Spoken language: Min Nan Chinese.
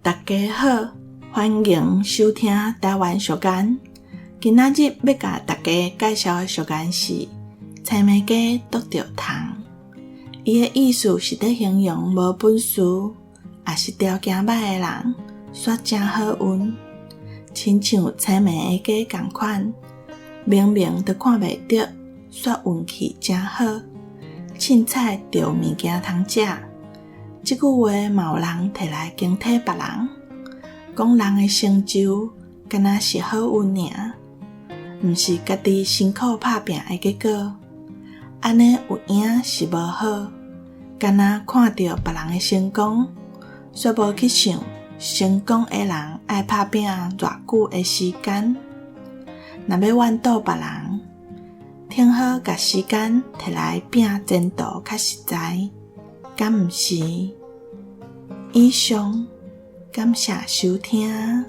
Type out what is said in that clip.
大家好，歡迎收聽台灣俗諺。今仔日欲共大家介紹的俗諺是“青暝雞篤著蟲”。伊的意思是咧形容無本事，抑是條件䆀的人，煞誠好運，親像青暝的雞仝款，明明都看袂著，煞運氣誠好，凊彩著物件通食。這句話嘛有人提來警惕別人，講人的成就敢若是好運爾，毋是家己辛苦拍拚的結果。按呢有影是無好，敢若看著別人的成功，煞無去想成功的人愛拍拚偌久的時間。若欲怨妒別人，挺好共時間提來拚前途較實在，敢毋是？以上，感謝收聽。